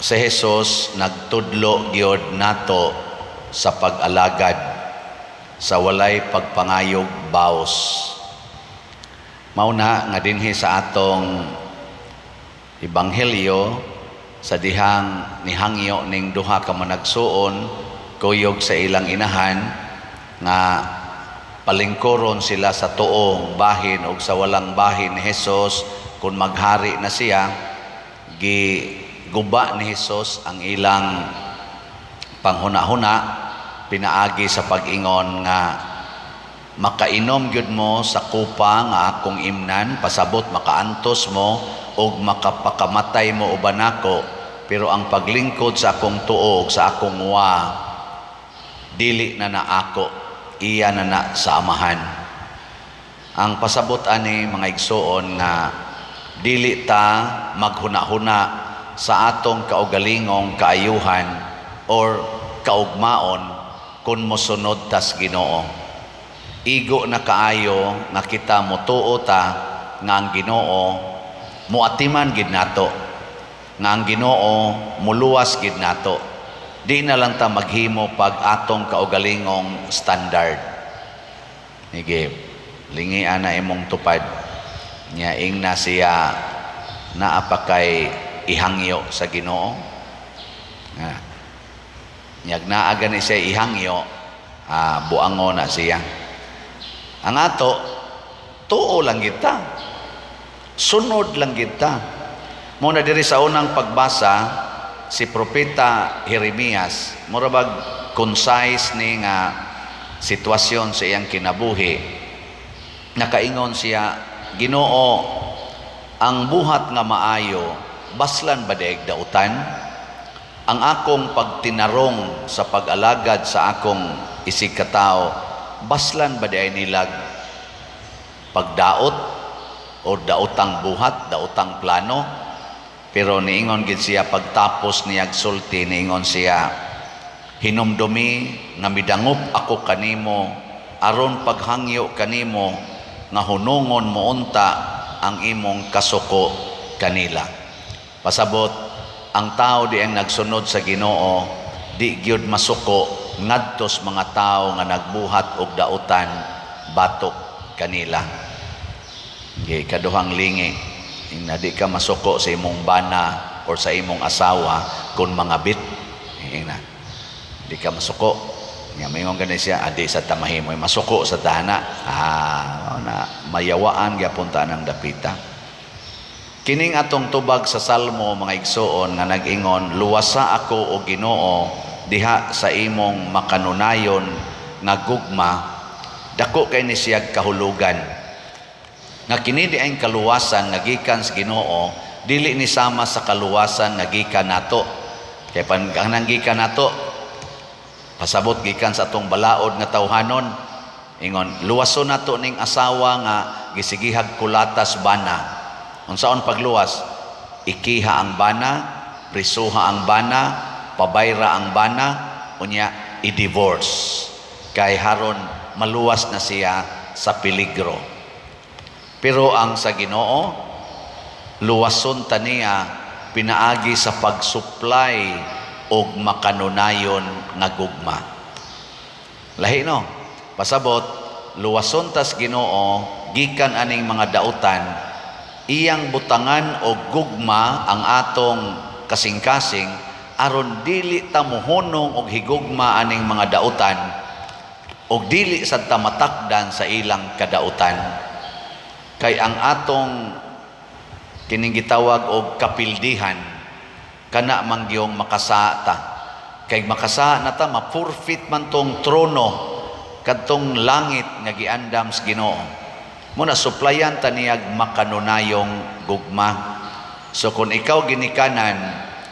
Si Jesus nagtudlo gyud nato sa pag-alagad sa walay pagpangayog baos. Mao na nga dinhi sa atong ebanghelyo, sa dihang nihangyo ning duha ka managsuon kuyog sa ilang inahan nga palingkuron sila sa tuong bahin o sa walang bahin ni Jesus kung maghari na siya, giguba ni Jesus ang ilang panghuna-huna pinaagi sa pag-ingon nga makainom gyud mo sa kupa nga akong imnan, pasabot makaantos mo og makapakamatay mo uban nako, pero ang paglingkod sa akong tuo, sa akong wa, dili na na ako, iya na na sa Amahan. Ang pasabot ani, mga igsuon, nga dili ta maghuna-huna sa atong kaugalingong kaayuhan or kaugmaon kung mosunod tas Ginoo. Igo na kaayo nga kita motuo ta nga ang Ginoo muatiman gid nato, nga ang Ginoo muluwas gid nato. Di na lang ta maghimo pag atong kaugalingong standard. Sige, lingian na imong tupad. Nya ingna siya, naa pa kay ihangyo sa Ginoo. Nga. Nyag naa gani siya ihangyo, buango na siya. Ang ato, tuo lang kita. Sunod lang kita. Muna diri sa unang pagbasa, si Propeta Jeremias, mura bag concise ni nga sitwasyon sa iyang kinabuhi. Nakaingon siya, "Ginoo, ang buhat nga maayo, baslan ba diay dautan? Ang akong pagtinarong sa pag-alagad sa akong isigkatao, baslan ba diay nilag pagdaot o daotang buhat, daotang plano?" Pero niingon gid siya, pagtapos niya sulti, niingon siya, "Hinumdumi nga midangop ako kanimo aron paghangyo kanimo nga hunungon mo unta ang imong kasuko kanila." Pasabot, ang tao di ang nagsunod sa Ginoo di gyud masuko ngadtos mga tao nga nagbuhat og dautan batok kanila. Okay, kaduhang lingi, na di ka masuko sa imong bana or sa imong asawa kung mga bit. Ingna. Di ka masuko. Nga maingon gani siya, adi sa tamahimo, masuko sa tana. Na mayawaan gyapon ta ng dapita. Kining atong tubag sa Salmo, mga igsuon, nga nag-ingon, "Luwasa ako, o Ginoo, diha sa imong makanunayon nga gugma," dako kay ni siyag kahulugan. Nga kini di ang kaluwasan nga gikan sa Ginoo, dili ni sama sa kaluwasan nga gikan nato. Kay pan ang gikan nato, pasabot gikan sa atong balaod nga tawhanon, ingon, "Luwason nato ning asawa nga gisigihag kulatas bana." Unsaon pagluwas? Ikiha ang bana, prisuha ang bana, pabayra ang bana, unya i-divorce. Kay haron maluwas na siya sa peligro. Pero ang sa Ginoo, luwason ta niya pinaagi sa pag-supply og makanunayon nga gugma. Lahi, no? Pasabot, luwason tas Ginoo gikan aning mga dautan, iyang butangan og gugma ang atong kasing-kasing aron dili ta mohunong og higugma aning mga dautan og dili sad ta matakdan sa ilang kadautan. Kay ang atong kining gitawag og kapildihan, kana mangyong makasa ta. Kay makasa na ta, ma-forfeit man tong trono kadtong langit nga giandam sa Ginoo. Muna suplayan ta niyag makanunayong gugma. So kung ikaw ginikanan,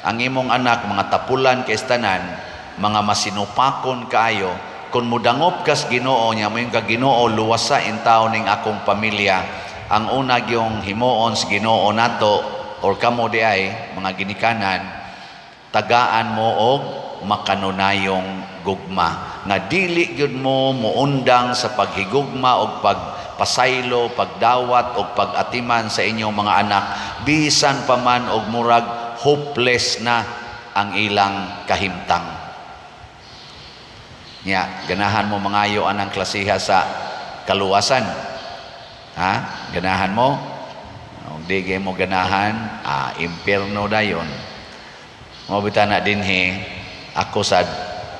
ang imong anak mga tapulan kay tanan, mga masinupakon kaayo, kung mudangop kas Ginoo niya, mo ka, "Ginoo, luwasa intaw ning akong pamilya," ang una gyung himuon sa Ginoo nato or kamo di ay mga ginikanan, tagaan mo og makanunayong gugma nga dili gyud mo muundang sa paghigugma og pagpasaylo, pagdawat og pag-atiman sa inyong mga anak bisan pa man og murag hopeless na. ang ilang kahimtang. Nya, ganahan mo mangayo anang klasiha sa kaluwasan? Ha? Ganahan mo? Kung di gyud mo ganahan, impierno dayon. Mao bitaw na dinhi, ako sad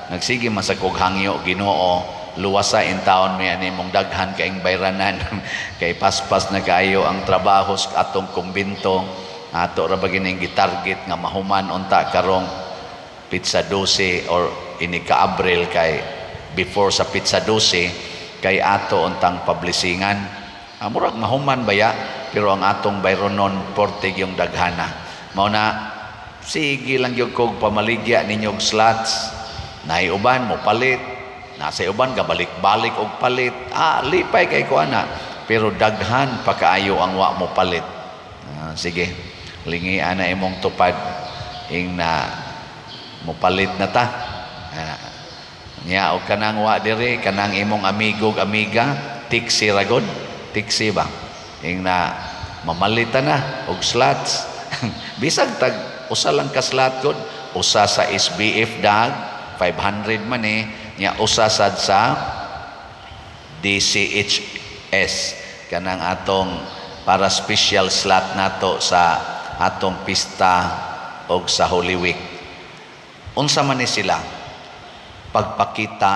nagsige man sa kog hangyo, "Ginoo, luwasa in taon mi ani mong daghan kaing bayranan," kay paspas na kaayo ang trabaho sa atong kumbento. Ato ra ba gining gitarget nga mahuman unta karong petsa 12 or ini ka Abril, kay before sa petsa 12 kay ato untang publishingan. Murag mahuman baya, pero ang atong bayronon portig yung daghana. Mao na sige lang gyud kog pamaligya ninyo og slots. Naay uban mo palit, nasa uban gabalik-balik og palit. Lipay kay ko ana, pero daghan pa kaayo ang wa mo palit. Sige, lingi ana imong tupad ing na mopalit na ta. Nya og kanang wa diri, kanang imong amigo ug amiga, tiksi ragod, tiksi ba ing na mamalita na og slots, bisag tag usa lang ka slot gud, usa sa SBF dag 500 man eh, nya usa sad sa DCHS, kanang atong para special slot nato sa atong pista og sa Holy Week. Unsa man ni sila? Pagpakita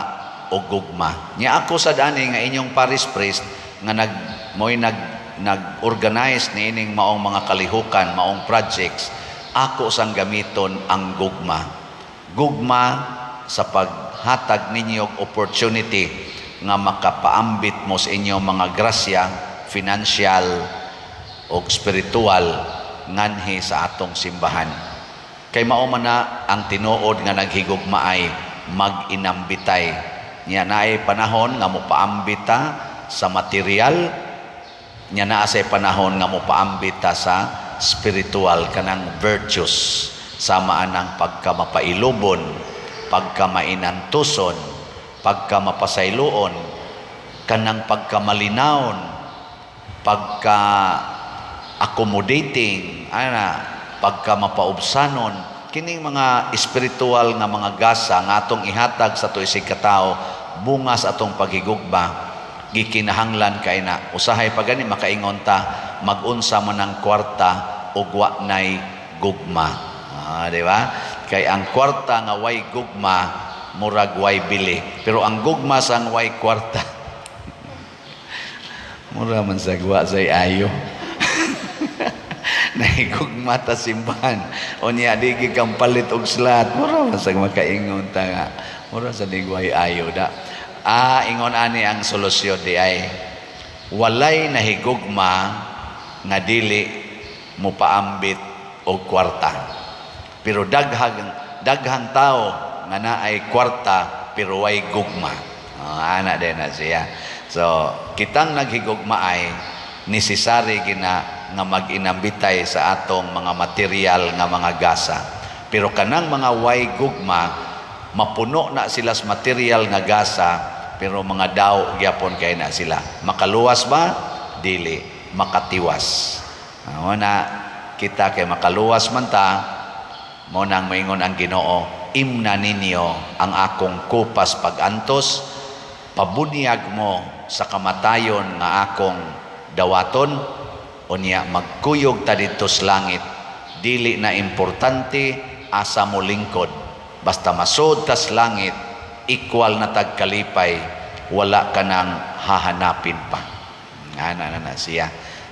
og gugma. Nya ako sad ani nga inyong parish priest nga nag mo'y nag nag-organize niining maong mga kalihukan, maong projects, ako sang gamiton ang gugma. Gugma sa paghatag ninyo og opportunity nga makapaambit mo sa inyong mga grasya, financial o spiritual, nganhi sa atong simbahan. Kay mao man na ang tinuod nga naghigugma ay mag-inambitay. Nya naay panahon nga mopaambit ta sa material, nya naa say panahon nga mopaambit ta sa spiritual, kanang virtues, sama anang pagkamapailubon, pagkamainantuson, pagkamapasayloon, kanang pagkamalinawon, pagka accommodating ana, pagka mapaubsanon. Kining mga espiritual nga mga gasa nga atong ihatag sa ato isig katawo bunga sa atong paghigugma, gikinahanglan kay na. Usahay pa gani makaingon ta, mag-unsa man ang kwarta ug wa nay gugma. Di ba? Kay ang kwarta nga way gugma murag way bili, pero ang gugma sang way kwarta mura man sa wa say ayo. Nahigugma ta simbahan, unya di gyud kang palit og slot, mura man sa makaingon ta nga mura sa way ayo da. Ingon ani ang solusyon di ay walay nahigugma nga dili mo paambit og kwarta, pero daghang daghang tao nga naay kwarta pero way gugma. Ana din na siya. So kitang naghigugma ay necessary gina nga mag-inambitay sa atong mga material nga mga gasa, pero kanang mga way gugma, mapuno na sila sa material nga gasa, pero mga daw gyapon kay na sila. Makaluwas ba? Dili makatiwas. Na kita kay makaluwas man ta. Mo nang maingon ang Ginoo, "Imna ninyo ang akong kupas pagantos, pabunyag mo sa kamatayon nga akong dawaton." Unya magkuyog ta didto sa langit. Dili na importante asa mo lingkod, basta masud tas langit, equal na tag kalipay, wala ka nang hahanapin pa. Ana na na siya.